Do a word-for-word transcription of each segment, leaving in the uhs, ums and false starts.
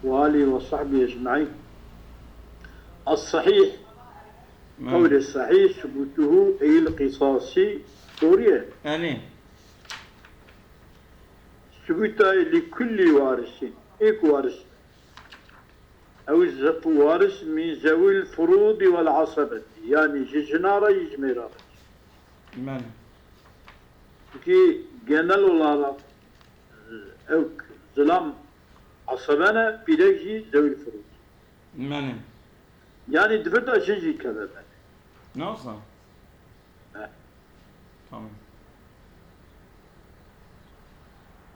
وآله وصحبه أجمعين. الصحيح، قولê sehîh, subutuhu eyl qisasî, doğru ye. Yanî. Subutayê li kulli warisîn, êk waris. Ew zef-, waris min zewil furudi vel asebeti. Yanî ji jina re, ji mêra re. Yanî. Çünkü genel olarak ew zilam asebe ne, pîrek jî zewil furud. Yanî. Yanî di vir de jin jî keve bene. Nasıl? He. Tamam.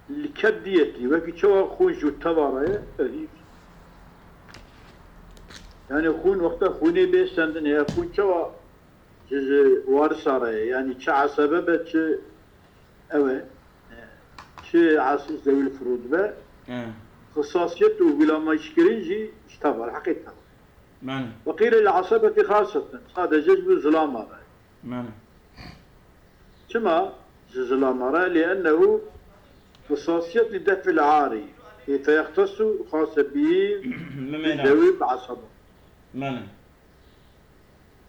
Li ked diyetî, wekî çawa xûn ji teva re ye, ev hîç. Yanî xûn wexta xûnê bê sendinê ye, xûn çawa ji, ji warisa re ye. Yanî çi esebe be, çi ew e, çi es-, zewil furud be. He. Xisasiyet û gulamayîşkirin jî ji teva re, heqê teva. Yanî. Ve qîle li esebetî xaseten, sadece ji bo zilama re. Yanî. Çima ji zilama re? Li ennehu xisasiyet li def'il arî, ê feyextesu xase bî, bi zewî bi esebe. Yanî.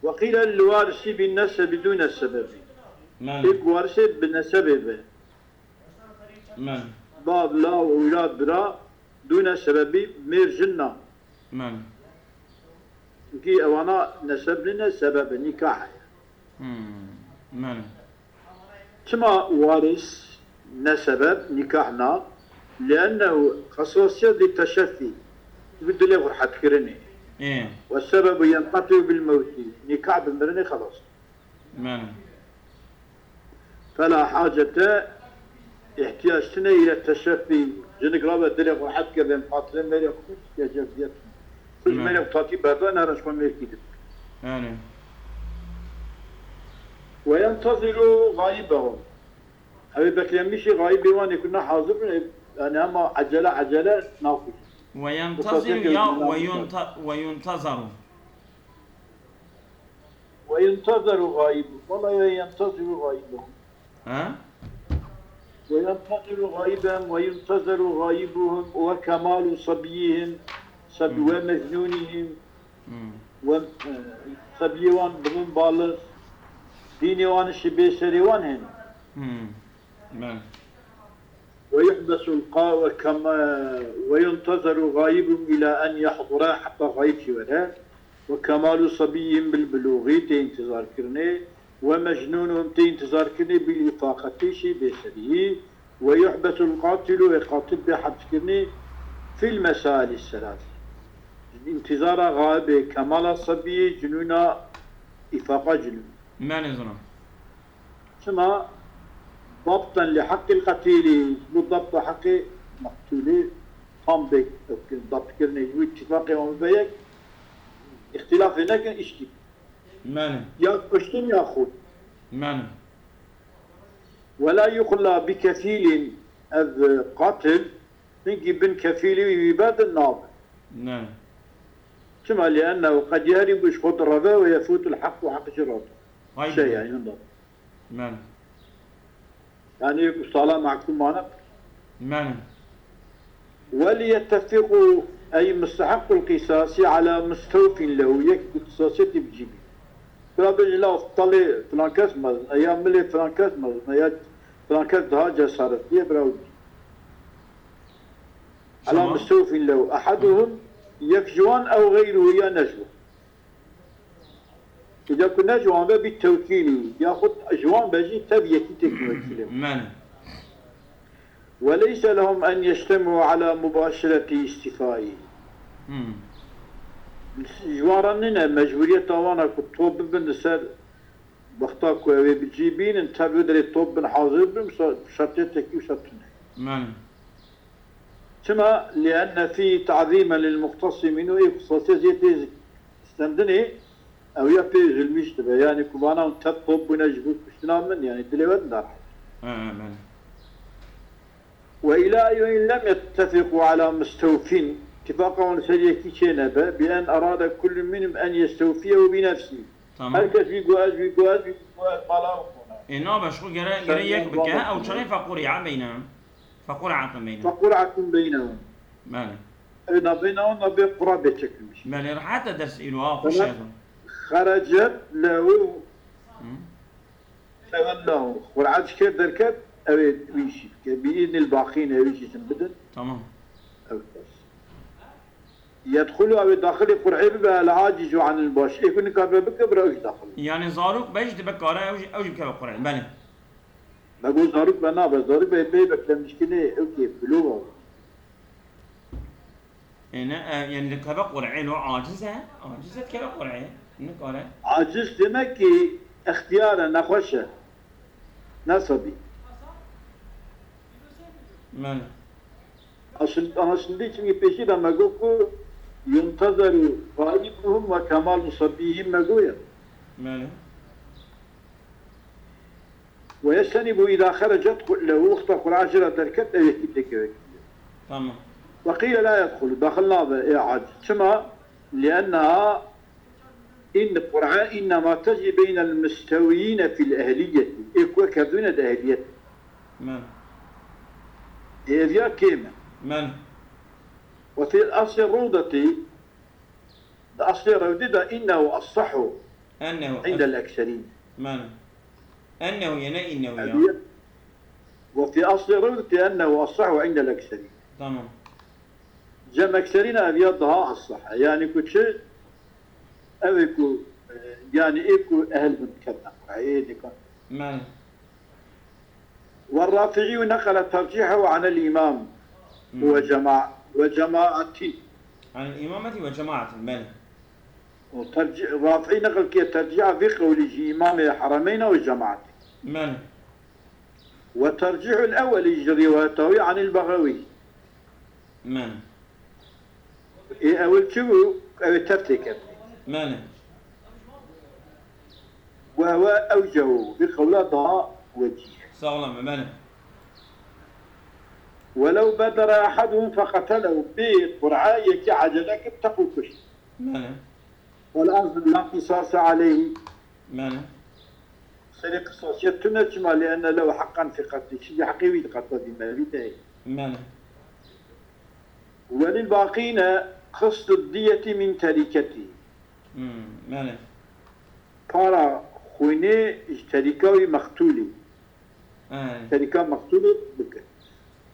Ve qîle li warisî bin nesebi dûne sebebi. Yanî. Êk warisê bi nesebê be. Yanî. Bav, law, ewlad, bira, dûne sebebî, mêr, jin na. Yanî. Çünkü ewana neseb nîne, sebeb e, nîkah e. Hmm. Yanî. Çima waris ne sebeb, nîkah na? Liennehu xesasiyet li teşeffî, bi dilê xwe rehetkirinê. Ê. Ve sebebu yenqetiu bil mewtî, nîkah bi mirinê xelas. Yanî. Fela hacete, ihtiyac tine ile teşeffî, jinik rabe dilê xwe rehet kir, em qatilê mêrê xwe kuşt, ya cevdiyet. Kuj mêrê xwe tatî berda, nere ji xwe mêrkî dibik. Yanî. Ve yenteziru gayibehum. Ew ê beklemişî gayibê wan ê ku ne hazir bin, ê, yanî hema ecele ecele nakujin. Ve yenteziru ya ve yunta-, ve yuntezaru. Ve yuntezaru gayib. Valla ya yenteziru gayibehum. Ha? Ve yenteziru gayibehum ve yuntezaru gayibuhum ve kemalu sabiyihim, sabi ve mecnunihim. Hmm. Ve, e, sabiyê wan bibin balig, dînê wan şi bê serê wan hene. Hmm. Yanî. Ve yuhbesul qa-, ve kema-, ve yuntezaru gayibun ila en yahdura, heta gayib jî were. Ve kemalu sabiyyin bil buluği, tê intizarkirinê. Ve mecnunun, tê intizarkirinê bil ifaqetî, şi bêserî. Ve yuhbesul qatilu, ê qatil bê hepskirinê fil mesaili selâsî. Intizara gaibê, kemala sabiyê, cunûna, ifaqa cunûn. Yanî, zina. Çima? Dabten li heqqil qetîlî, ji bo dabta heqê meqtûlê tam bê dabtkirinê, ji bo îttifaqê wan bibe yek, îxtilafê nekin, îşkî. Yanî. Ya kuştin ya xwe. Yanî. Ve la yuxla bi kefîlin, ev qatil, hinkî bin kefîlî wî berdin nabe. Yanî. Çima? Li ennehu qed yehrîbu, ji xwe direve, ve yefûtul heq û heq jî radibe. Haydi. Şey, yanî, hunda. Yanî. Yanî ku sala mahkûm mane. Yanî. Ve li yettefiqu ey musteheqqul qisasî ala mustewfin lehu, yek ku qisasiyetê bi cî bî. Bira bêje la talê filan kes mezin e, ya milê filan kes mezin e, ya filan kes daha cesaretli ye, bira wî. Ala mustewfin lehu ehaduhum, yek ji wan ew xeyruhu ya ne ji wan. Îca ku ne ji wan be bî tewkîlî, yaxud ji wan be jî tev yekî têk wekîlê. Yanî. Ve leyse lehum en yeçtemi'u ala mubaşireti îstîfaî. Hmm. Ji wan re nîne mecburiyeta wan e ku top bibin li ser wexta ku ew ê bi cî bînin, tev wê derê top bin hazir bin, wisa şertê tekî wisa tune. Yanî. Çima? Li enne fî ta'zîmen lil muxtasî minhu, ê ku sosiyetê stendinê, ew ya pê zulmîş dibe. Yanî ku vana hûn tev top bûne ji bo kuştina min, yanî dilê we didar. He, he, belê. Ve ila en lem yettefiqu ala mustewfin, tifaqa wan ser yekî çê nebe, bi en erade kullun minhum en yestewfiyehu bi nefsî. Tamam. Her kes wî got ez, wî got ez, wî got ez, mala xwe ne. Ê, nabe, ji xwe gere, gere yek bike, ew çaxê fequri'a beynehum. Fequr'atun beynehum. Fequr'atun beynehum. Belê. Ew nabêna wan nabê qura bê çekilmiş. Belê, rehet e ders îro, ha, xweş e. Xerecet lehu Hı? Tevellahu. Qur'a çi kir derket, ew ê wî jî bike. Bi îznil baqîn, ew jî jin bidin. Tamam. Ew kes. Yedxulu, ew ê daxilê Qur'ê bibe, el acizu anil baş. Ê ku nikaribe bike, bira ew jî daxil. Yani zarok be jî dibe kare, ew jî, ew jî bikeve Qur'ê. Belê. Me got zarok be nabe, zarok be bê beklenmişkinê, ew kê, bilûg e. Ê, ne, e, yani dikeve Qur'ê, lo aciz e, aciz e dikeve Qur'ê, nikare. Aciz demek ki extiyar e, nexweş e. Ne sebî. Belê. Aşil-, anlaşıldı çünkü pêşî de me got ku yuntezeru gaibuhum ve kemalu sabbihim me got ya. Belê. Ve yectenibu îza xerecet lehu, wexta Qur'a ji re derket, ew yekî têkeve. Tamam. Ve qîle la yedxulu, daxil nabe, ê aciz. Çima? Lienneha, in Qur'a innema tecî beynel mustewiyîne fil ehliyetî. Ê ku kevdûne di ehliyet. Men. Ê ev ya kêm e. Men. Ve fil asli rûdetî, di aslê rewdî de innehu assahu Ennehu indel ekserîn. Mane. Ennehu ya, ne innehu ya. Ev ya. Ve fî aslê rewdî ennehu assahu indel ekserîn. Tamam. Cem ekserîn ev ya daha assah e. Yani ku çi? Ev ê ku, e, yani ê ku ehl bin dikevne Qur'ê, ê dikan. Mane. والرافعي نقل ترجيحه عن الإمام Hmm. وجما-، وجماعة. عن الإمامة وجماعة، belê. O tercî-, Rafi'î neqil kiriye tercîha vî qewlî ji Îmamê Heremeyn û cemaetê. Belê. وترجيح الأول ji rîwayeta wî عن البغوي. Belê. Ê ewil çi bû? Ew ê tev têkevnê. Belê. Ve huve ewcehu, vî qewla daha wecîh. Sağlam e, belê. Welew bedere ehaduhum feqetelehu, bê Qur'a yekî ecele kir, teq û kuşt. Belê. Wal azr la qisase aleyhi. Belê. Serê qisasiyet tune, çima? Lienne lehu heqqan fî qetlî. Çünkü heqê wî di qetla dî mevî de heye. Belê. Welil baqîne qistud diyetî min terîketî. Hmm, belê. Para xwînê ji terîka wî mextûlî. Belê. Terîka mextûlê bike. Belê.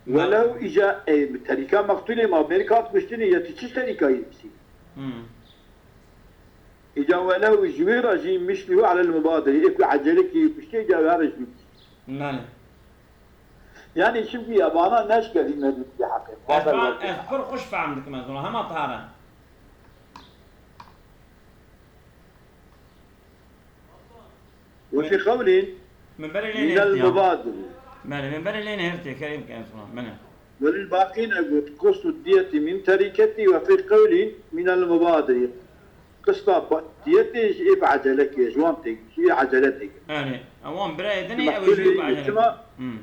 Welew îca, e, terîka mextûlê ma mêrik hat kuştinê, ya tu çi terîkayî dibisî? Hmm. Îca welew ji wê re jî mişlî û alel mubadirî. Ê ku ecelekî kuştê, îca wê re jî. Belê. Yani şimdi ya bana neşke vî mevî heqê. Ez, ez pir xweş fehm dikim ez ona. Hema tare. Ve fî qewlîn Min berê lê minel nehêrtiya. Mubadir. Belê, min berê lê nehêrtiye, kerem ke ez ona. Belê. Welil baqîne got, qistud diyetî min terîketî ve fî qewlîn minel mubadirî. Qista ba-, diyetê ji ê bi ecelekê, ji wan tê, ji ê ecele tê. Belê. Ewan birayê din ê, ew jî bi ecele. Çima? Hmm.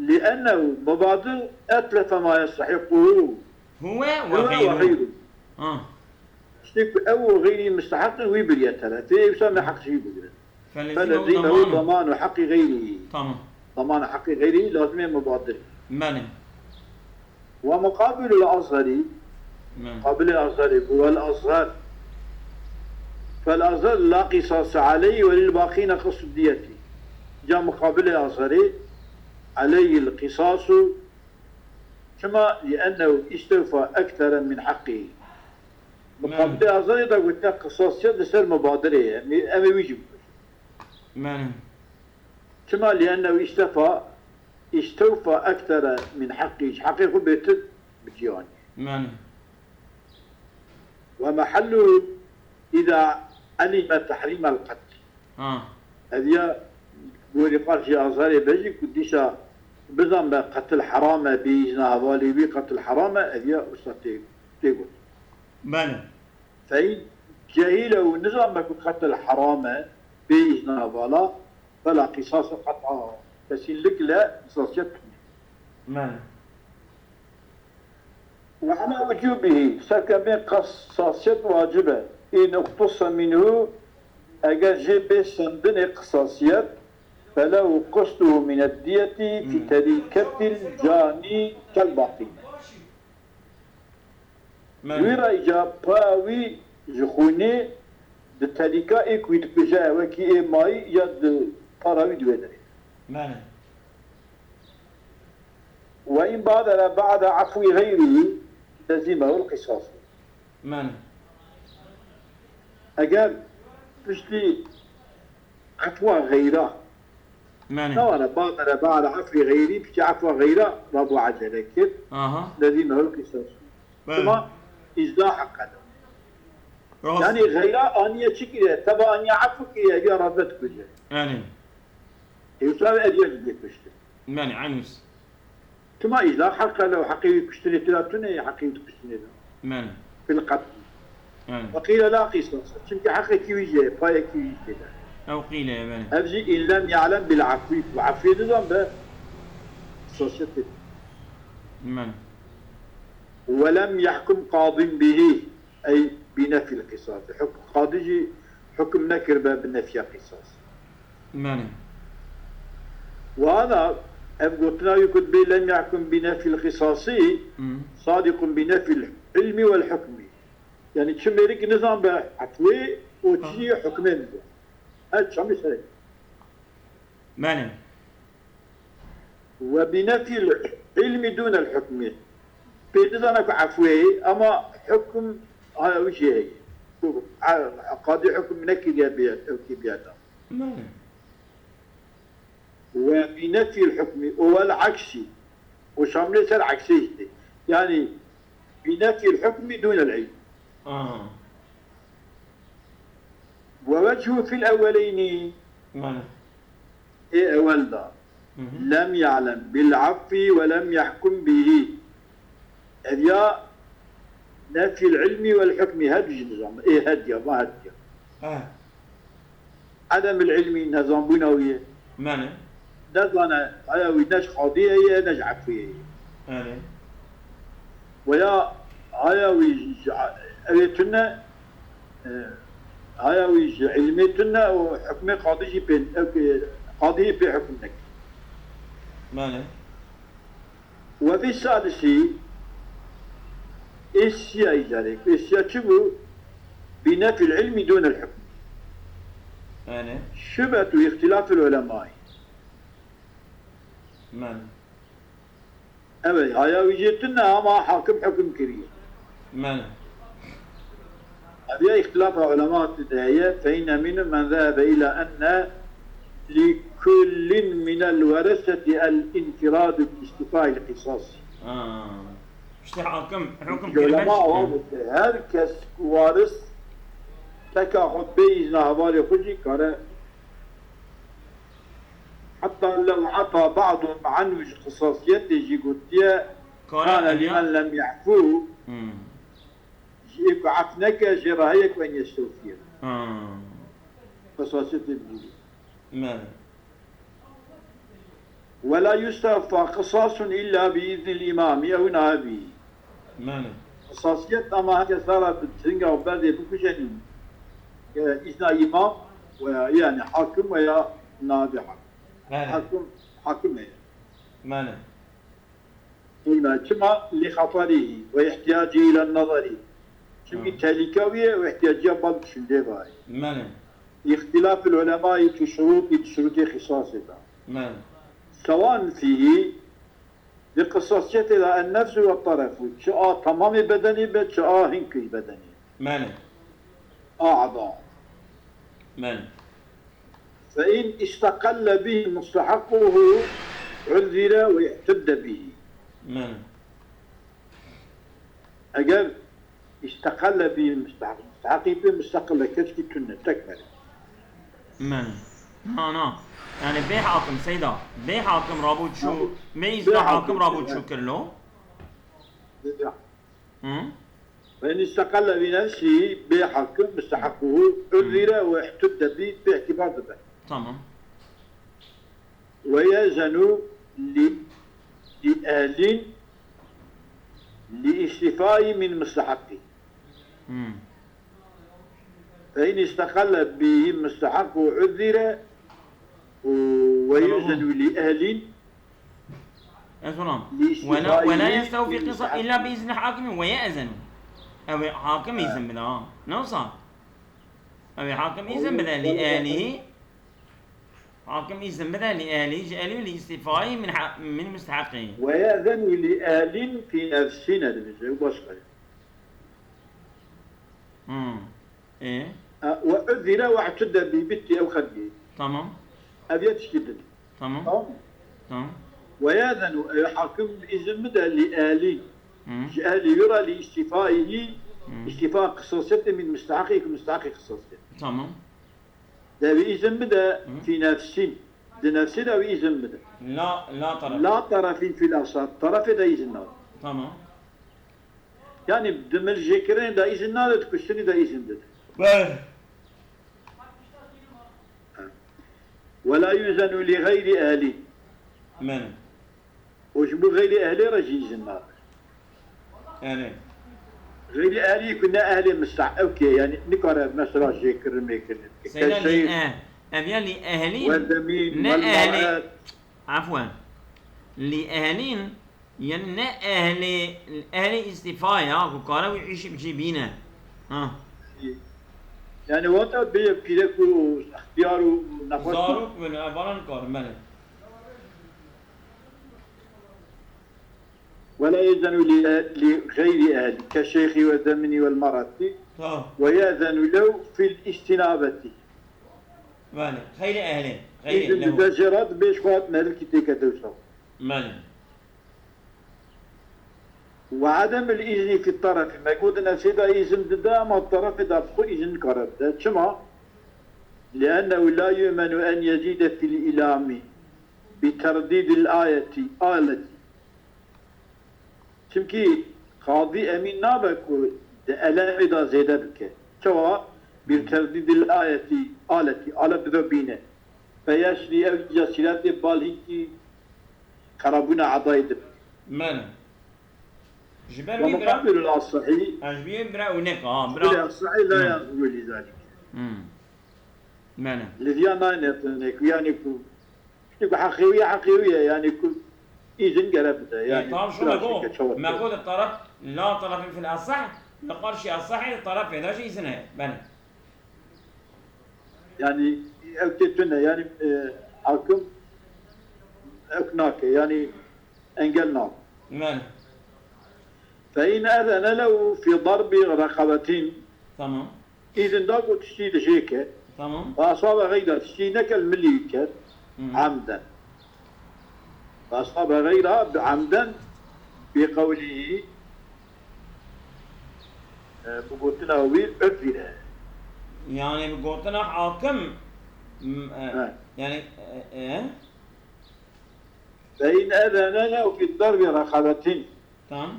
Liennehu mubadir etlefe ma yestehiquhu Huwe ve huve ve geyruhu. Geyruhu. Ha. Tiştê ku ew û xeyrî misteheq in, wî biriye terefê, wisa me heq jî bigire. Felezîmehu damanu heqî xeyrî. Tamam. Damanu heqî xeyrî lazimê mubadir. Belê. Ve muqabilul azharî, Belê. Muqabilê azharî, huvel azhar. Fel azhar la qisase aleyhi ve lil baqîne qistud diyetî. Ca muqabilê azharî, aleyhil qisasu, Çima? Liennehu îstewfa ektere min heqî. Belê. Muqabilê azharê de gote qisasiyet li ser mubadirê ye. Em ê, em ê wî jî bikujin. Belê. Çima? Liennehu îstefa, îstewfa ektere min heqî. Ji heqê xwe bêtir bi cî anî. Belê. Ve mehelluhu îza elime tehrîmel qetl. Ha. Ev ya gorî qarşî azarê be jî ku dîsa bizanbe qetil heram e, bê îzna hevalê wî qetil heram e, ev ya wisa tê, tê got. Belê. Feîn cehîle û nizanbe ku qetil heram e, bê îzna hevala, fela qîsas qet'a. Kesinlikle qîsasiyet tune. Belê. Ve ala wucûbihî, serkevdên qisasiyet wacib e. În iqtusa minhu, eger jê bê sendinê qisasiyet, felehu qistuhu mined diyetî fî terîketil canî kel baqîne. Ji wî re îca paya wî ji xûnê di telîka ê ku wî dikuje, wekî ê mayî ya di para wî di wê derê. Belê. Ve in badere ba'de afwî xeyrî lezîmehu l-qisas. Belê. Eger piştî efwa xeyra. Belê. Tawana badere ba'de afwî xeyrî, piştî efwa xeyra rabû ecele kir. Aha. Lezîmehu l-qisas. Belê. Çima îcda heqe de. Rast. Yani xeyra aniye çi kiriye? Teva aniye efw kiriye, ya rabe dikuje. Yani. Ê wisa ev ya jî bê kuştin. Belê, eynî wisa. Çima îcda heqe le û heqê wî kuştinê tira tune ye, heqê wî di kuştinê de. Belê. Fil qetl. Belê. Ve qîle la qisas. Çimkî heqekî wî jê ye, payekî wî jê ye. Ew qîle ye, belê. Ev jî in lem ya'lem bil afwî. Ku afwî nizan be, qisasiyetê. Belê. Ve lem yahkum qadin bihi, ey bi nefyil qisas. Huk-, qadî jî hukm nekiribe bi nefya qisas. Belê. Wana ev gotina wî ku dibê lem yahkum bi nefyil qisasî, Hmm. sadiqun bi nefyil ilmi wel hukmi. Yani çi mêrik nizan be etwê û çi Ha. jî hukmê nizan. Her çamî serek. Belê. Ve bi nefyil ilmi dûnel hukmi. Pê nizane ku efwê ye, ama hukm haya wî jê heye. Ku, a, qadî hukm nekiriye bê, ew kê biyata. Belê. Ve bi nefyil hukmi, û vel aksi. Û şamilê ser eksê işte. Yani, bi nefyil hukmi dûnel ilm. Aha. Ve vechu fil ewweleyni. Belê. Ê ewel da. Hı hı. Lem ya'lem bil affi ve lem yahkum bihi. Ev ya nefyil ilmi vel hukmi her du jî nizam. Ê her diya, va her diya. He. Edemil ilmi, nezanbûna wî ye. Belê. Nezane, haya wî ne ji qadiyê ye, ne ji efwê ye. Belê. Veya haya wî ji, ew ê tune, e, haya wî ji ilmê tune û hukmê qadî jî pê, ew, e, qadî pê hukm nekir. Belê. Ve fi sadisi, ê siya îcarê, ê siya çi bû? Bi nefil ilmi dûnel hukm. Yani. Şubetu îxtilafil ulemai. Men. Evet, haya wî jê tune ama hakim hukm kiriye. Men. Ev ya îxtilafa ulema de heye, fe inne minhum men zehebe ila enne li kullin minel wereseti el infiradu bi istifail qisas. Ha. İşte hakim, hüküm Ulema kelimesi. Awa gote, her kes ku waris teka xwe bê îzna hevalê xwe jî kare, hatta lew ata ba'dun anhu ji qisasiyetê jî gotiye, Kare kane ev ya- limen lem ya'fu, Hmm. Ji ê ku ef neke, jê re heye ku en yestewfiye. Ha. Qisasiyetê bigîrî. Me. Ve la yustewfa qisasun illa bi iznil imami ew naibî. Me. Qisasiyet ama her kes dara bi tinga û berdê bikujenî, e, îzna îmam veya yani hakim veya naibê hakim. Me. Hakim, hakim heye. Me. Qulna, çima? Li xeterî ve ihtiyacî île nezerî. Çimkî Ha. tehlîka wî ye û ihtiyaciya bal şindê vayê. Mene. Îxtilafil ulemayî tu şurûtî, tu şurûtê xisasê de. Mene. Sewan fîhî, di qisasiyetê de en nefsu ve terefu, çi a tamamê bedenê be, çi a hinkî bedenê. Mene. A eda. Mene. Fe in isteqelle bihî mustehequhu uzire ve ihtudde bihî. Men. Eger isteqelle bihî musteheq, musteheqî pê musteqil e, keşkî tune, tek merê. Men. Na, na. Yani bê hakim, seyda. Bê hakim rabû çû, bê îzna hakim rabû çû kirlo. Hı? Ve in isteqelle bi nefsî bê hakim mustehequhu uzire ve ihtudde bî bi îtibar dibe. Tamam. Ve ye'zenu li, li ehlin li istifai min musteheqî. Hmm. Fe in isteqelle bihî mustehequ uzire ve ye'zenu li ehlin. Ez ona. Li istifai Ve la, ve la min yestewfi qisa musteheqî. İlla bi izni hakimin ve ye'zenu. Ew ê hakim îzin bide ha. Ne wisa? Ew ê hakim îzin bide lî ehlî. Hakim îzin bide lî ehlî, ji ehlî lî îstîfayî min ha-, min musteheqî. Ve ye'zenu li ehlin fî nefsî ne dibêje, ew başqa ye. Hmm. Ê? E, ve uzire ve i'tudde bi bitti ew xediyê. Tamam. Ev ye tişkî din. Tamam. Tamam mı? Tamam. Ve ye'zenu, e, hakim îzin bide li ehlin. Hı. Ji ehlî wî re li îstîfayî, Hı. îstîfa qisasiyetê min musteheqî ku musteheqî qisasiyet. Tamam. De wî îzin bide Hı. fî nefsîn. Di nefsî de wî îzin bide. La, la taraf. La tarafîn fil asah. Tarafê de îzin nade. Tamam. Yani di miljêkirinê de îzin nade, di kuştinî de îzin dide. Bele. Ve la yuzenu li gayri ehlî. Bele. Û ji bo xeyrî ehlê re jî îzin nade. Erê. Xeyrî ehlî ku ne ehlê mistehqê, yani nikare mesela jêkirin mêkirin. Seyda lî Keşeyr, e-, ev ya lî ehlî, werdemîn, ne ehlê, welmar'et. Afwen. Lî ehlîn, yani ne ehlê, ehlê îstîfa ya, ku kare wî îşî bicî bîne. Ha. Yani wata bê pîrek û extiyar û nexweş. Zarok bin, ev vana nikarin, bele. Ve la yezenu li, li gayri ehl, ke şeyhi ve zemini vel marati. Tamam. Ve yezenu lehu fil istinabeti. Bele. Xeyrî ehlê. Xeyrî lehu. Îzin dide jê re, dibê ji xwe hat melikî têke dewsa. Bele. Ve ademul izni fi tarafi. Me got di nefsê de îzin dide, ama tarafê de bi xwe îzin nikare bide. Çima? Li'ennehu la yu'menu en yezide fil ilami bi terdîdil ayeti, aleti. Çimkî qadî emîn nabe ku di elemê de zêde bike. Çawa? Bir terdîdil ayeti, aleti, alet bibe bîne. Feyeşrî ew ca sîretê bal hînkî xerabûna edayê dibe. Mene. Ji ber Ve wî bira, muqabilul asahî, ha, ji ber wî bira û neka, ha, bira. Muqabilul asahî la Hı. yezû li zalik. Hmm. Mene. Li viya nayne tenê ku, yani ku, işte ku heqê wî ye, heqê wî ye, yani ku îzin gere bide, yani. E, tamam, şu bira me go, şeke çawa me go de taraf, la tarafin fil asah, li qarşî asahê tarafê de jî îzin heye. Bene. Yani ew tê tune, yani, e, hakim ew nake, yani engel nake. Bene. Fe in ezene lehu fi darbi reqabetin. Tamam. Îzin da ku tiştî li jê ke. Tamam. Ve asabe gayra, tiştî neke li milî ke. Hı. Amden. Ve asabe gayra bi amden bi qewlî, e, bi gotina wî özire. Yani bi gotina hakim, m-, e, He. yani, e, e? Fe in ezene lehu fi darbi reqabetin. Tamam.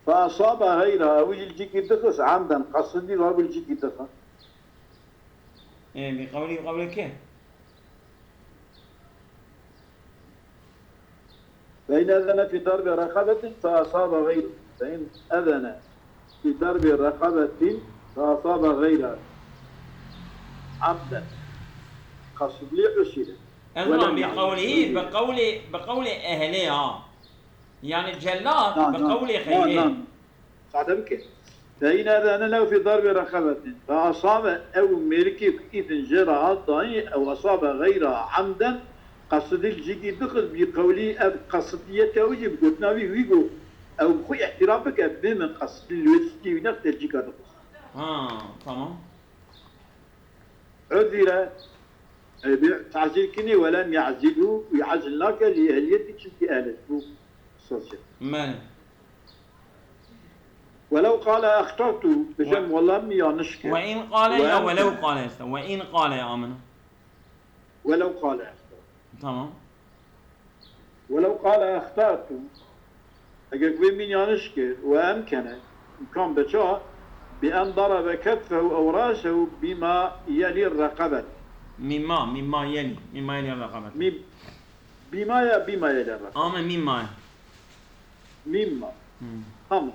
Fe asabe gayra, ew jî li cîkî dixist, amden, qesidî ve ew li cîkî dixist. E, bi qewlî, bi qewlê kê? Fe in ezene fi darbi reqabetin fe asabe gayra. Fe in ezene fi darbi reqabetin fe asabe gayra. Amden. Qesidî usîle. Ez Ve lem bi ya'ni qewlî, bi qewlê, bi qewlê ehlê ha. Yani cellat Na, bi na, qewlê na, xeyrê. na. Sade bike. Fe in ezene lehu fi darbi reqabetin. Fe asabe, ew mêrikê ku îzin jê re hat dayî, ew asabe gayra amden, qesidî li cîkî dixist bi qewlî, ev qesidiyeke wî jî bi gotina wî, wî got, ew bi xwe îtiraf bike, bê min qesidî li wê tiştî wî nexist, li cîka dixist. Ha, tamam. Uzire, e, bi tazîr kinî, ve lem ya'zilhu, wî ezl nake li ehliyetî, çimkî ehl e, bû sosyal. Mene. Welew qale extartu, bêje Ve-, wela min yanlış kir. Ve in qale ya Ve welew qale esta. Ve in qale ya amina. Welew qale extartu. Tamam. Welew qale extartu. Eger ku min yanlış kir, ve emkene, imkan be ça, bi en darabe ketfehu ew rasehu bima yelî reqabet. Mimma, mimma yelî, mimma yelî reqabet. Mi-, bima ya, bima yelî reqabet. Ame mimma. Mimma. Hmm. Tamam.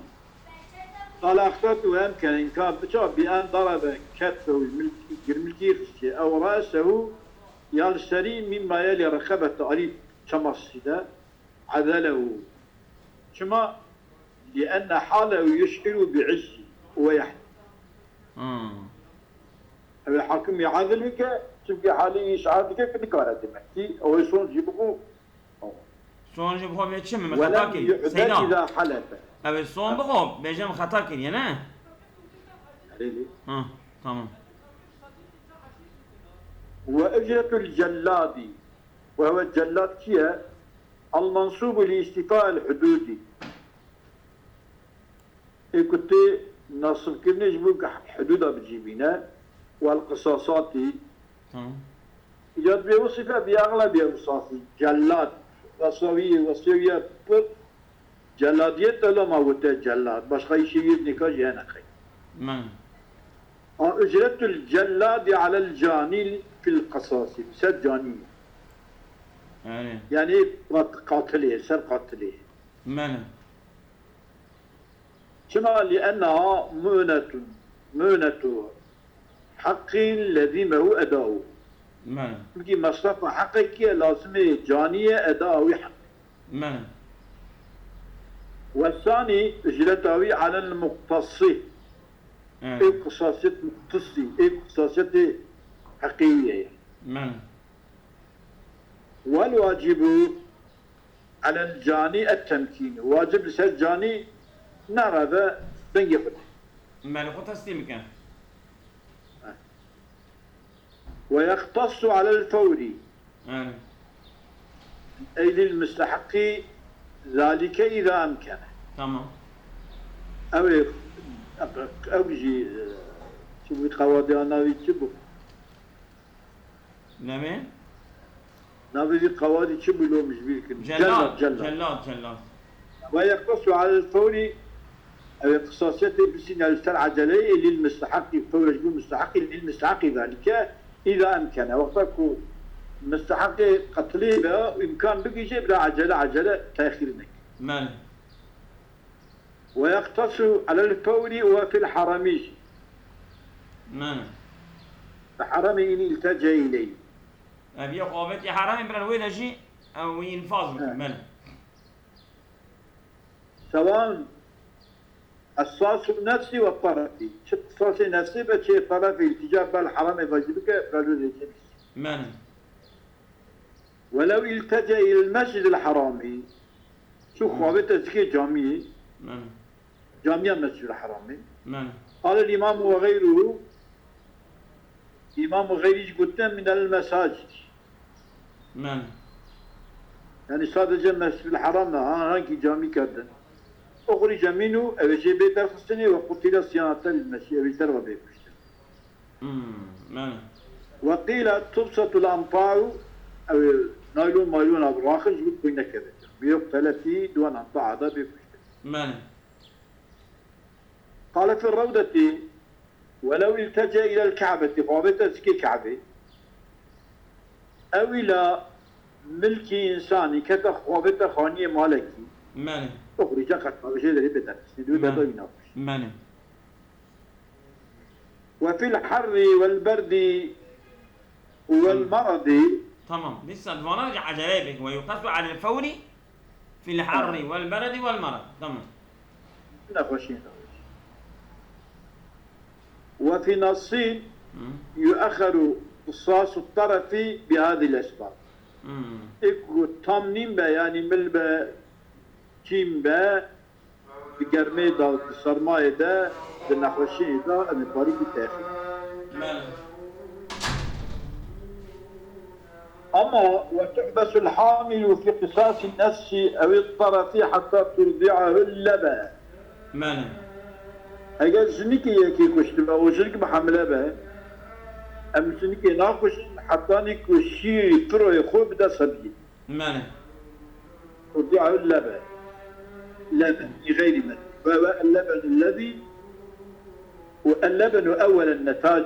Qale extartu ve emkene, imkan be ça, bi en darabe ketfehu, milki, girmilki xiştiye, ew rasehu, ya li serî mimma yelî reqabet alî çemastî de. Ezelehu. Çima? Li'enne halehu yuş'iru bi izzî. ويحلف. Hmm. Ew ê hakimî edil bike, çimkî halî îşar dike ki nikare demekî. Ew ê son jî bixwe. Son jî bixwe bê çi min xeta kiriye? Seyda. Ew ê son bixwe, bêje min xeta kiriye, ne? Erê lê. Ha, tamam. وأجرة الجلاد. وهو الجلاد kî ye? المنصوب لاستيفاء الحدود. Ê ku tê nasibkirinê ji bo hidûda bicîbîne, wel qisasatî. Tamam. Ya dibê wesîfe bi exlebî ew safî. Cellat, wesawî, wesawîye pir celadiyet de lama gote cellat. Başqa îşê wî nêka jî hene qey. Men. A ücretul celladi alel cani fil qisasi. Ser canî. Yani. Yani kat-, katilê, ser katilê. Men. Çima? لأنها مؤنة، مؤنة حق لزمه أداؤه. Mene. Çimkî mesrefa heqekî ye, lazimê canî ye eda wî heq. Mene. والثاني أجرة أداؤه على المقتص. Evet. Ê qisasiyet muqtisî, ê qisasiyetê heqê wî ye. Mene. والواجب على الجاني التمكين. Wacib li ser canî narabe dengê xwe de. Mele xwe teslîm bike. ويختص على الفور. Yani. أي للمستحق ذلك إذا أمكن. Tamam. Ew ê, ew jî, e, çi bû, qewadiya navî çi bû? Nemê? Navê vî qewadî çi bû, lo min ji bîr kir? Cellat, Cellat, Cellat. Cellat, Cellat. ويقتص على الفور. Ew ê qisasiyetê bisîne li ser eceleyê, lil misteheqî, fewr ji bo misteheqî, lil misteheqî ذلك إذا أمكن. Wexta ku misteheqê qetilê be, îmkan bigihîje, bila ecele, ecele, texîr neke. Mele. ويقتص على الفور وفي الحرم. Mene. Bi heremê in iltece ileyh. Ev yek avêtî heremê, bila wê de jî ew wî înfaz bikin, mene. سواء قصاص النفس والطرف. Çi qisasê nefsê be, çi tarafê iltica bel heremê vacî bike, bel wê de jî. Mene. ولو التجأ إلى المسجد الحرام. Çû xwe avête zikê camiyê. Mene. Camiya Mescid Haramê. Mene. قال الإمام وغيره. Îmam û xeyrî jî gotine من المساجد. Mene. Yani sadece Mescid Haram ne, ha, hangi cami kerdin? أخرج منه, ew ê jê bê derxistinê, وقتل صيانة للمسجد, ew ê derve bê kuştin. Hmm, mene. وقيل تبسط الأمطار, ew ê naylon maylon abi raxin ji bo xwîn nekeve. ويقتل فيه, di wan amta'a da bê kuştin. Mene. قال في الروضة ولو التجأ إلى الكعبة, xwe avête zikê Ka'bê. أو إلى ملك إنسان, kete xwe avête xaniyê malekî. Mene. أخرج, qet navê jê derê bê derxistinê, di wê derda wî nakuşt. Mene. وفي الحر والبرد والمرض. Tamam. Dîsa di vana jî eceleyê bike. ويقتص على الفور في الحر والبرد والمرض. Tamam. Nexweşî. وفي نص يؤخر قصاص الطرف بهذه الأسباب. Hmm. Ê ku tam nîn be, yanî mil be, çîn be, di germê de, di sermayê de, di nexweşiyê de, em ê parî bî texîr. Mele. Ama وتحبس الحامل في قصاص النفس أو الطرف حتى ترضعه اللبن. Mele. Eger jinikê yekê kuştibe û jinik bi hemle be, em jinikê nakuşin hetanî ku şîrî firoyê xwe bide sebiyê. Mele. ترضعه اللبن. لبن، غير من. وهو اللبن الذي، واللبن أول النتاج.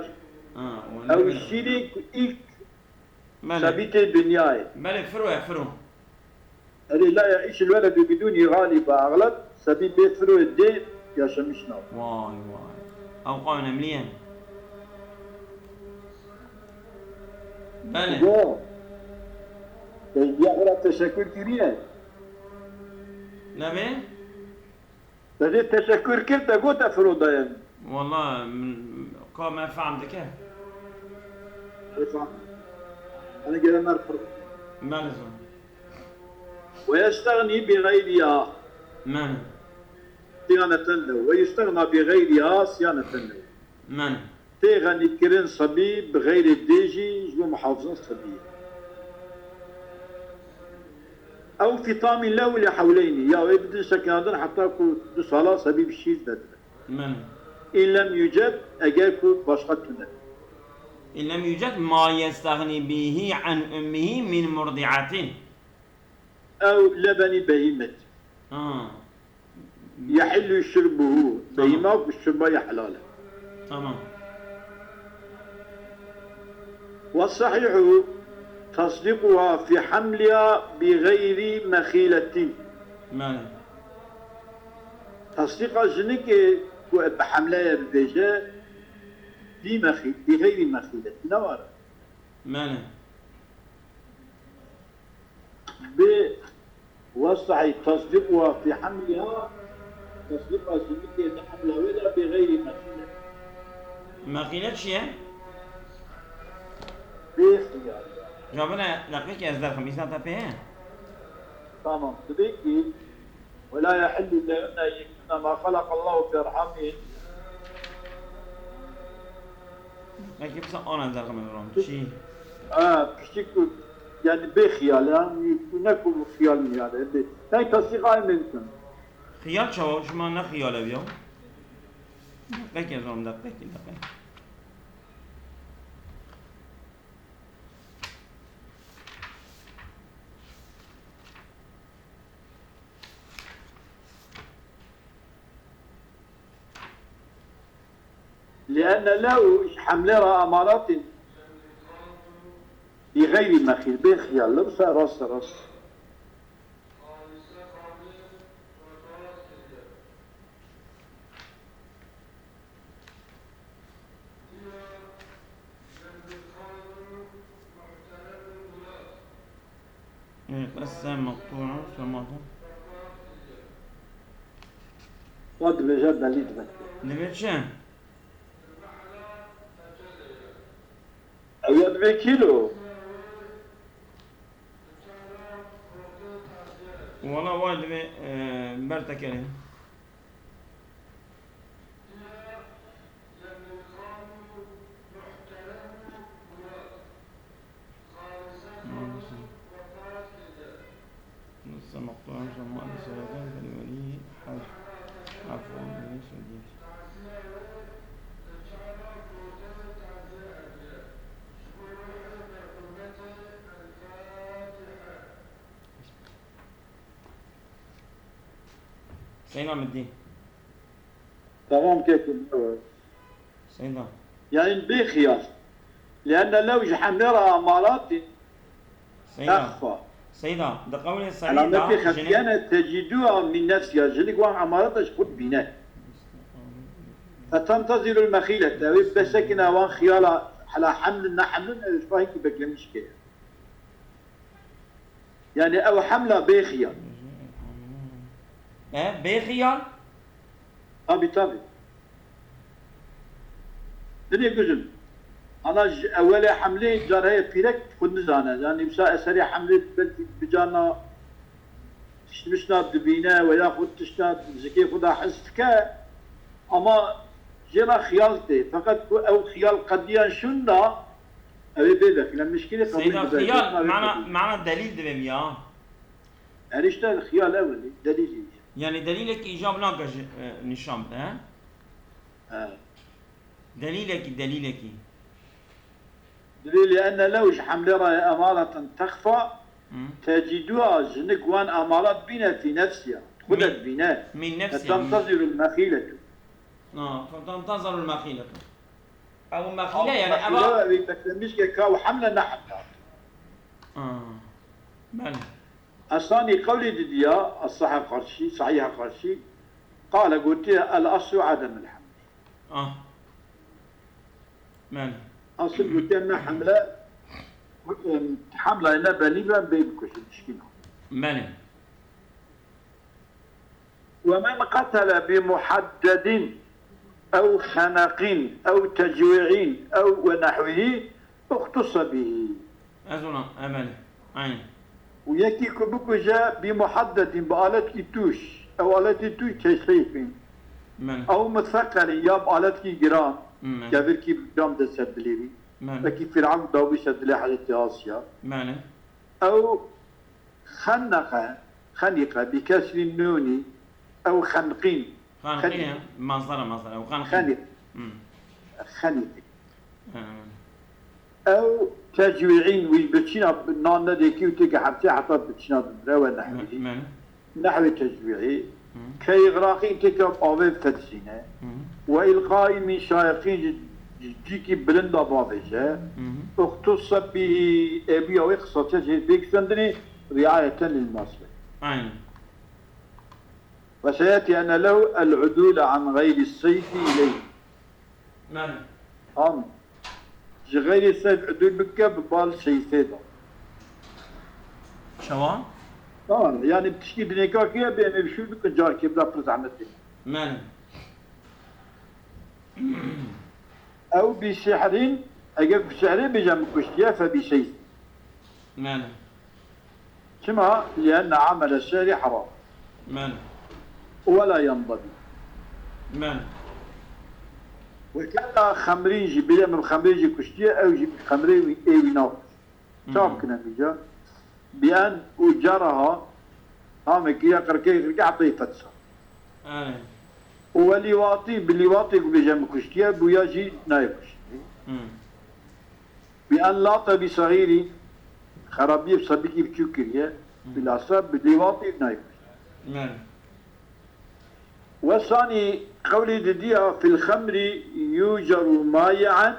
Ha, o Ew lebin. Şîrê ku ilk Mele. Sebî tê dinyayê. Mele, firo ye, firo. Erê, la يعيش الولد بدون غالبا أغلب, sebî bê firoyê dê yaşamış nav. Vay, vay. Ew qew önemli ye. Belê. Go. Belediye xwe teşekkür kiriye. Nebê? Te jê teşekkür kir, te got te firo daye. Wala min ka me fehm dike. Efendim. Hani gelen mer pir. Belê zor. Ve yestagni bi gayriha Belê. siyaneten lehu. Ve yestagna bi gayriha siyaneten lehu. Belê. Tê xenîkirin sebî bi xeyrê dê jî ji bo muhafizan sebî ye. Ew fitamî lehu li hewleynî, ya wê bidin sekinandin heta ku du sala sebî bi şîr vedibe. Belê. În lem yuced, eger ku başqa tune. În lem yuced ma yestagni bihi an ummihi min murdiatin. Ew lebeni behîmet. Ha. Yehillu şurbuhu. Tamam. Behîma ku şurba ya helal e. Tamam. Ve sahihu tasdiquha fi hamliha bi gayri mexiletin. Belê. Tasdîqa jinikê ku bi hemleye bibêje, bi mexî-, bi gayri mexilet. Ne var? Belê. Bi wesahî tasdîquha fi hamliha, tasdîqa jinikê di hemla wê de bi gayri mexilet. Mexîle çi ye? Bi xiyal. Cevabine deqîqê ez derxim. Îsna te pê ye? Tamam. Dibê ki, ولا يحل لهن أن يكتمن ما خلق الله في أرحامهن. Belkî bisa ana derxim rom. Çi? Ha, piştî ku, yani bê xiyal, yani ne ku xiyal mi yani. Bê, yani tasdîq ay mümkün. Xiyal çawa? Şima ne xiyal ev ya? Deqîqê ez rom, deqîqê, deqîqê. لأن له ji hemlê re amaratên bi xeyrî mexîl, bê xiyal, li wisa rast rast. Qese meqtû'a, şemaxo. Wa dibêje belî dibe. Dibê çi? Ew ya dibê kîlo. Wala wa dibê, e, ber tekerê. نص مقطوع ثم ألف سيدان فلوليه حذف عفو به سديد. Seyna Middî. Tamam kekim. Seyda. Yani bê xiyal. Lîanne lew ji hemlê re amaratî Seyda. Texfa. Seyda, di qewlê serî Alametê de jinik xefiyane tecîdûya min nefsiya. Jinik wan emareta ji xwe dibîne. Fetentezîrul mexîlete. Ew ê besekine wan xiyala hela hemlin ne hemlin ew ji xwe hingî beklemiş ke. Yani ew hemla bê xiyal. E, bê xiyal? Tabi tabi. Dinê guzin. Ana ji ewelê hemlê car heye pîrek xwe nizane. Yani wisa eserê hemlê belkî bi carna tiştmişna dibîne ve yaxud tişta zikê xwe da his dike. Ama jê re xiyal tê. Feqet ku ew xiyal qediyan şûn da, ew ê bê vekile mişkilê qebûl Seyda, dibe. xiyal, Ew ê mana, qebûl. mana delîl divê ya. Her işte xiyal ew e, delîlî. Yani delîlekî îcab nake ji, e, nîşan bide, he? He. Delîlekî, delîlekî. Dilê li enne lew ji hemlê re emareten texfa, Hı. tecîdûa jinik wan emarat bîne fî nefsiya. Xwe de Min- dibîne. Min nefsiya. Fetentezîrul mexîletu. Ha, fetentezîrul mexîletu. Ew mexîle yani eva. Ew beklemiş ke ka û hemle ne hemle. Ha. Belê. Esanî qewlê didiya, as-saha qarşî, sahiha qarşî, qale gotiye el aslu ademul hemle. Ah. Belê. Asıl gotiye ne hemle, em, hemle ne belî ben bê bikuşin, şkîna. Belê. Ve men qetele bi muhaddedin. ew xeneqîn, ew tecwî'în, ew we nehwîhî, uxtusa bihî. Ez ona, e, belê. Aynen. Û yekî ku bikuje bi muhaddedîn, bi aletkî tûj, ew aletî tûj teşrîfîn. Belê. Ew mutheqelîn, ya bi aletkî giran, Belê. kevirkî giran de ser dilê wî. Belê. Wekî Fîr'ewn dabû ser dilê Hezretî Asiya. Belê. Ew xenneqe, xenîqe, bi kesrî nûnî, ew xenqîn. Xanqîn Xenîqîn. ya, mazdara, mazdara. Ew xanqîn. Xenîq. Hmm. Xenîqîn. Ha. Ew tecwî'în, wî birçîna nan nedê kî û têke hepsê heta birçîna bimre we nehwî. Me-, me-, Nehwê tecwî'î. Hı. Ke îxraqîn têke avê fetsîne. Hı. Ve îlqaîn min şayiqîn ji, ji cîkî bilind de bavêje. Hı hı. Uxtusa bihî, ê bûya wê qisasê jê bê gisendinê riayeten lil masrif. Aynen. Ve seyetî ene lehu el udûle an xeyrî seyfî ileyh. Belê. An. Ji xeyrî seyf udûl bike bi bal seyfê de. Çawa? Tamam, yani tişkî binêka kiye bê em ê bi şûr bikin carkê bila pir zehmet tê. Belê. Ew bi sihrîn, eger bi sihrê bêje min kuştiye fe bi seyf. Belê. Çima? Lienne amele şerî heram. Belê. Wela yenbagî. Belê. Wekela xemrîn jî, bile min xemrê jî kuştiye, ew jî xemrê wî, ê wî nakuş. Hı. Çav kine vîca. Bi en û ceraha, hamekî ya qirkê qirkê heta yê fetsa. Belê. Û we lîwatî, bi lîwatê ku bêje min kuştiye, bûya jî nayê kuştiye. Hı. Bi en late bi sexîrî, xerabiyê bi sebikî biçûk kiriye, Hı. bilhassa bi lîwatî nayê kuştiye. Belê. Wesanî qewlî didiya fil xemrî yuceru mayi'en,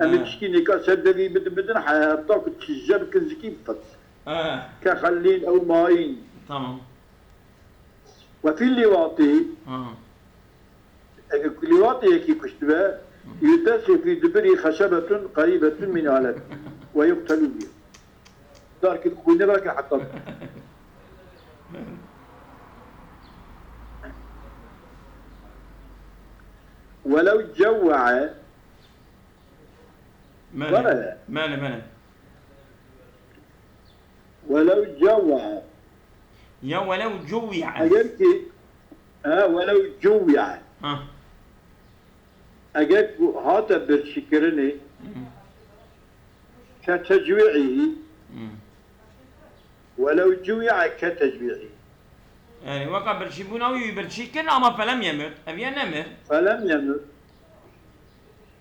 em ê He. tişkî nêka ser devî bidin, bidin, heta ku tije bikin zikî bifet. He. Ke xellîn ew mayîn. Tamam. Ve fil lîwatî, Ha. eger ku lîwatî yekî kuştibe, Hı. yudesi fî dubirî xeşebetun qerîbetun min alet. Ve yuqtelu bî. Darkî xwînê veke heta. Welew cewwe'e. Mele. Wele. Mele, mele. Welew cewwe'e. Ya welew cewwe'e. Eger ki, ha, welew cewwe'e. Ha. Eger ku hate birçîkirinê, Hı. ke tecwî'î, Hı. Welew cuwi'a ke tecwî'î. Yani weka birçîbûna wî, wî birçî kirin ama felem yemut. Ev ye nemir. Felem yemut.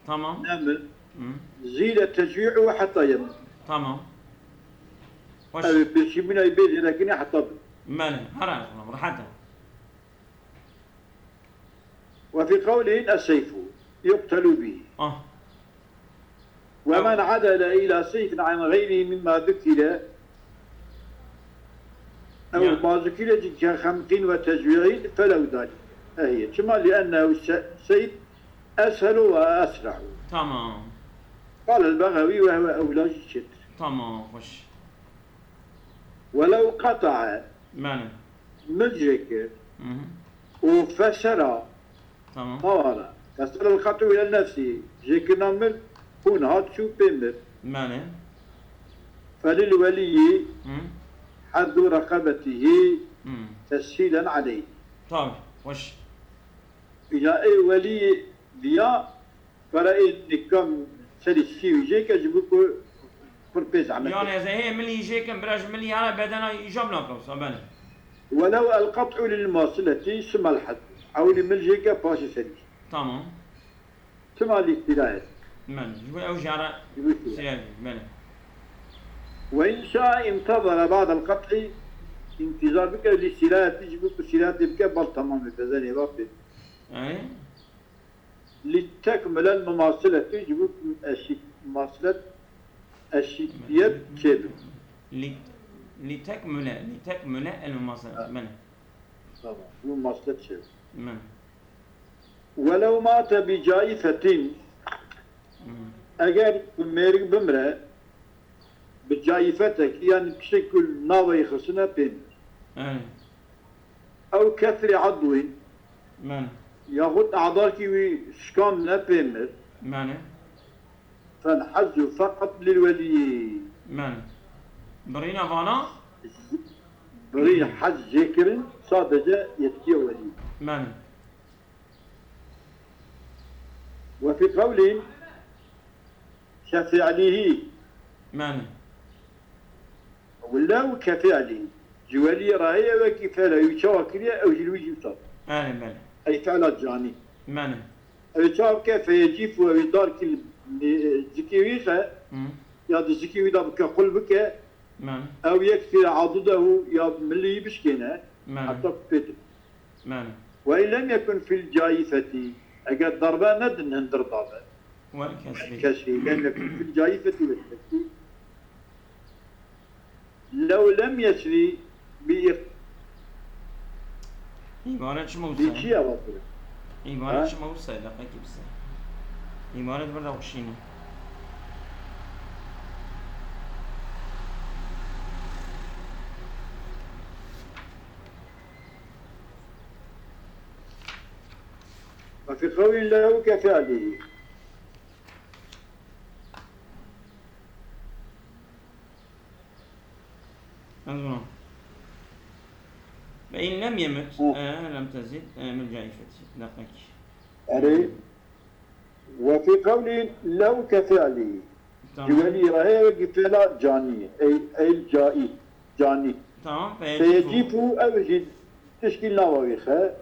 Tamam. Nemir. Hı. Zîde tecwî'u heta yemut. Tamam. Hoş. Ev birçîbûna wî bê zêdekinê heta bi. Mele. Hera, rehat e. وفي قولهن السيف يقتل به. Ah. ومن عدل إلى سيف عن غيره مما ذكر أو Ya. ما ذكر كخنق وتجويع فله ذلك. أهي. Çima? لأنه س-، سيف أسهل وأسرع. Tamam. قال البغوي وهو أولى jî çêtir. Tamam, hoş. ولو قطع Mane. Min jê kir. Hı hı. Û fesera. Tamam. Hawara. Fesera el-qat'u ilel nefsî. Jêkirina min hûn hat çû pê mir. Mane. Felil weliyî Hı. Heddu reqebetihî Hı. Teshîlen aleyh. Tabii. Hoş. Ya ê welî viya Para ê nikam serî sî û jêke ji bo ku pir pê zehmet Yani e. Ez ê hê milî jêkim, bira ji milî hene bedena îcab nake wisa, belê. Welew el-qat'u lil-muwasileti summa el-heddu. Ewlî mil jêke paşê serî. Tamam. Summa lî sîlayet. Belê. Ji bo ew jara Ji bo sîlayet. Sîlayet, belê. Ve in şa intezara ba'del qat'i, intizar bike lî sîlayetî ji bo ku sîlayetê bike bal tamam e, bezenê va pê. Yani? Li tekmilel mumasileti ji bo eşît, mumaselet eşîtiyet çêbin. Li, li tekmile, li tekmile el mumaselet. Ha. Belê. Tamam. Ji bo mumaselet çêbin. Belê. Welew mate bi caifetin, Hmm. Eger mêrik bimre, bi caîfetekî, yanî tiştek ku navê xistine pê min. Belê. Ew kesrî edwîn, Belê. Yaxud e'dakî wî şikand ne pê mir. Mane. Fel hezzu feqet lil weliyî. Mane. Birîna vana? Birîn hez jê kirin sadece yetkiye welî. Mane. Ve fî qewlîn ke fi'lîhî. Mane. Willa û ke fi'lî. Ji weliyê re heye wekî fi'la wî çawa kiriye, ew jî li wî jî wisa. Belê, belê. Ey fi'la canî. Belê. Ew çawa bike, feyecîfu, ew ê dar kî li, e, zikê wî xe, Hı. ya di zikê wî de bike, qul bike, Belê. ew yek sîre adudehu ya milî bişkêne, Belê. heta pê dibe. Belê. Ve in lem yekun fil caîfetî, eger darbe nedin hindir dabe. Wel kesrî. Kesrî, lem yekun fil caîfetî wel kesrî. Lew lem yesrî bi îq-, Îbare çi bi mewse? çi ya vekir? Îbare Ha? çi mewse? Deqekî bise. Îbare di vir de xuşîne. Ve fî qewlin lehu ke fi'lî. Ez ona. Ve in lem yemut, Hı. e, lem tezid, e, min caifeti. Demek. Erê, ve fî qewlin lehu ke fi'lî. Tamam. Ji welî re heye wekî fi'la canî. Ey, ey caî, canî. Tamam, feyecîfu. Feyecîfu, ew jî tişkî nava wî xe.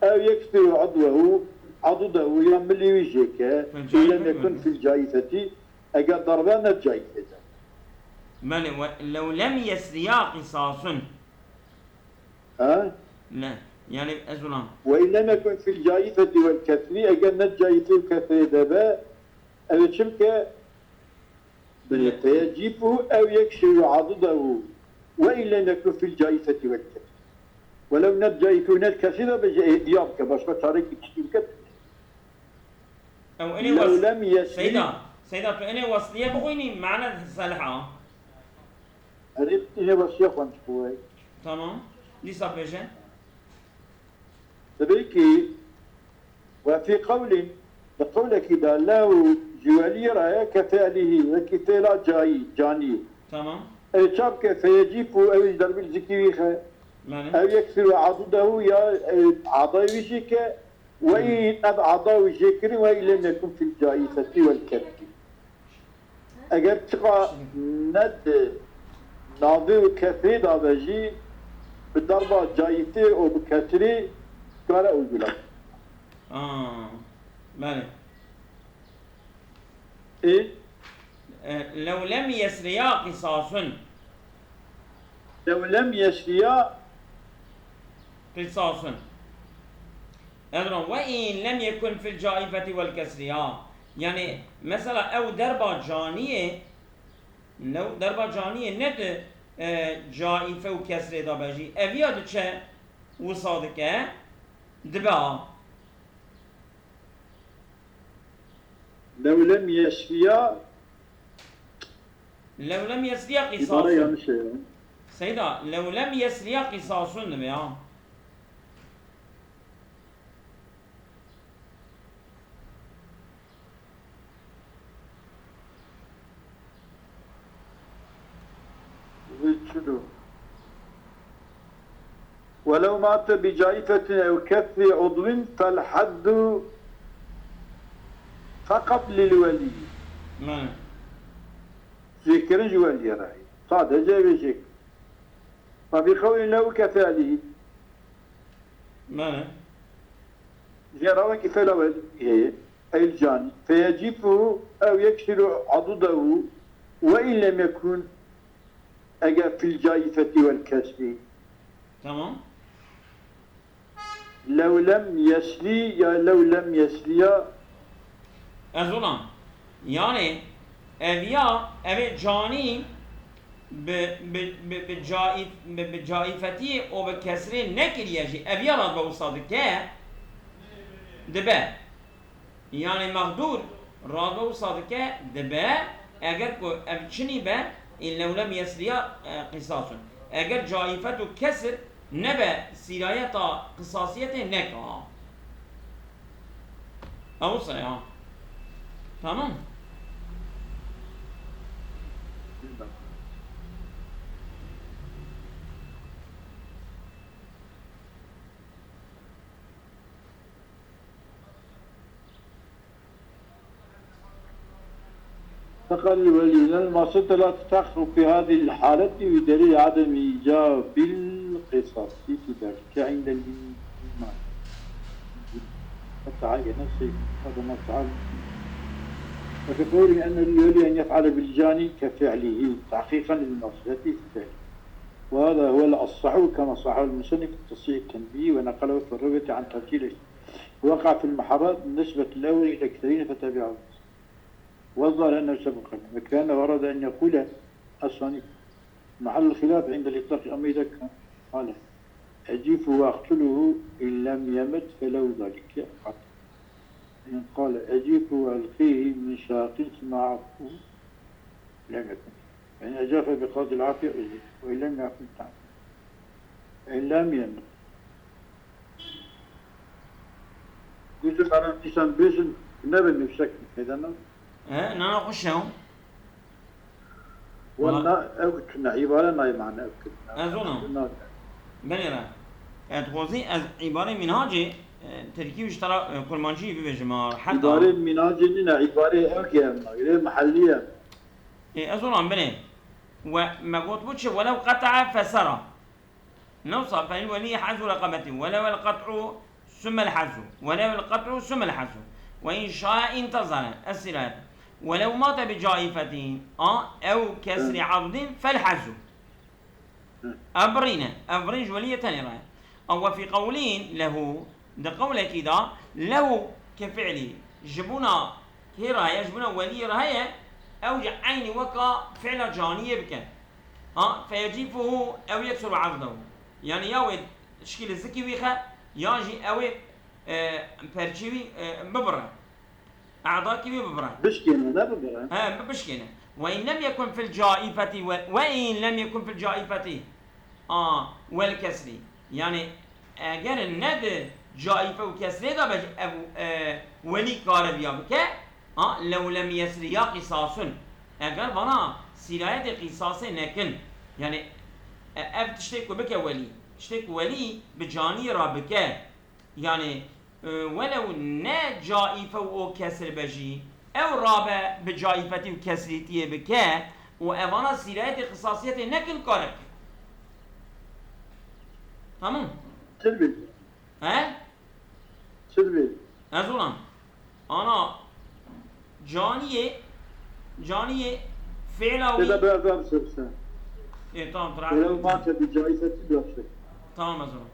Ew yek sîru adwehu, adudehu ya milî wî jê ke. Fil caîfeti Lem yekun wekî. fil caîfeti. Eger darbe ne caîfê de. Belê, ve lew lem yesriya qisasun. Ha? Ne. Yani ez ulan. Ve in lem yekun fil caîfeti vel kesri, eger ne caîfê û kesrê de be, ew ê çi bike? Belê, Ne. feyecîfu ew yek şey adudehu. Ve in lem yekun fil caîfeti vel kesri. Welew ne caîfê û ne kesrê de be jî ê diya bike, başka çarekî tiştî bike. Ew enê Lew wes-, lem yesrî. Seyda, Seyda, tu enê wesliye bixwînî, mane selha. Erê, enê wesliye xwend ji bo we. Tamam. Dîsa bêje. Dibê ki, ve fî qewlin, di qewlekî de lew ji welî re ye ke fi'lîhî, wekî fi'la cayî, canî. Tamam. Ê çap ke feyecîfu ew ji derbil zikî wî xe. Mane. Ew yek sîru adudehu ya, e, adayê wî jî ke Weyî ev ada wî jê kirin, weyî lem yekun fil caîfeti vel kesrî. Eger çiqa ne di navê û kesrê de be jî, bi darba caîfê û bi kesrê kare uygula. Aa, belê. Ê? E, lew lem yesriya qisasun. Lew lem yesriya. Qisasun. Edron, ve in lem yekun fil caifeti vel kesriya. Yani, mesela ew derba caniyê, lew derba caniyê ne di, e, caife û kesrê de be jî. Eviya diçe wisa dike, dibe a. Lew lem yesriya. Lew lem yesriya Îbare qisasun. yanlış e ya. Seyda, lew lem yesriya qisasun dibe ya. Vê çilo. Welew mate bi caîfetin ew kesrî udwin fel heddu feqet lil welî. Mane. Jêkirin ji weliyê re. Sadece vê jêkirin. Fe bi qewlin lehu ke fi'lî. Mane. Jê re wekî fi'la welî heye. Ey canî. Feyecîfu ew yeksîru adudehu ve in lem yekun. Eger fil caîfeti vel kesrî. Tamam. Lew lem yesli ya lew lem yesliya. Ez olan. Yani ev ya, ev ê canî bi, bi, bi, bi caîf-, bi, bi caîfetî û bi kesrê nekiriye jî. Ev ya radbe wisa dike, dibe. Yani mexdûr radbe wisa dike, dibe, eger ku ev çinî be, in lew lem yesriya, e, qisasun. Eger caîfet û kesr nebe sîrayeta qisasiyetê neka. Ew wisa ya. Tamam. فقال الولي: إن المعصية لا تتحقق في هذه الحالة بدليل عدم إيجاب القصاص في ذلك عند الإيمان. حتى عين السيف، هذا ما فعل. وفي قوله أن الولي أن يفعل بالجاني كفعله تحقيقا للمعصية في ذلك. وهذا هو الأصح كما صححه المصنف في تصحيح التنبيه ونقله في الروية عن ترتيل وقع في المحرات نسبة الأول إلى أكثرين فتبعه. والظاهر أنه سبق، وكأنه أراد أن يقول الصنيف: محل الخلاف عند الإطلاق أما إذا كان، قال: أجيفه وأقتله إن لم يمت فله ذلك قطعا، إن قال: أجيفه وألقيه من شاق ثم أعفه لم يكن، فإن أجاف بقصد العافية أجيف، وإن لم يكن تعفى، فإن لم يمت. Guzim, eren dîsan bêjin, nebin nifşek nêdana. He, nana xweş e o. Walla. Walla ew tune, îbare nayê mane ew tune. Ez ona. Nake. Belê re. Ez dixwazî ez îbarê mînhacê, e, tirkî û ji te re, e, kurmancî bibêjim, ha, rehet e. Îbarê mînhacê nîne, îbarê ew germ e, îbarê mehellî ye. E, ez ona, belê. We me gotibû çi? Welew qeta'a fesera. نوصى فإن الولي حذو رقبته ولو القطع ثم الحذو، ولو القطع ثم الحذو، وإن شاء انتظر السراية، ولو مات بجائفة، a, أو كسر عضد فالحذو. Ev birîn e, ev birîn ji weliyê tenê re ye. Ew وفي قول له, di qewlekî de, له كفعله, ji bona kê re heye, ji bona weliyê re heye, ew jî eynî weka fi'la caniyê bike. Ha, فيجيفه أو يكسر عضده. Yani ya wê şikîlê zikî wî xe, yan jî ew ê, e, perçî wî, e, bibire. E'dakî wî bibire. Bişkêne, ne bibire. He, bi-, bişkêne. وإن لم يكن في الجائفة و-، وإن لم يكن في الجائفة. A, والكسر. Yani eger ne di caife û kesrê de be ev, e, welî kare viya bike, ha, لو لم يسر يا قصاص. Eger vana sîrayetê qîsasê nekin, yani, e, ev tiştê ku bike welî, tiştê ku welî bi caniyê re bike, yani, e, welew ne caife û o kesr be jî, ew rabe bi caifetî û kesrîtiyê bike û evana sîrayetê qisasiyetê nekin kare bike. Tamam. Tilbî. He? Çi dibê? Ez olam. Ana caniyê, caniyê fiila wî. Têde biraz daha bir şey sen. E, tamam, dur. Böyle abi. Olmazsa bir caizeti bir şey. Tamam, ez olam.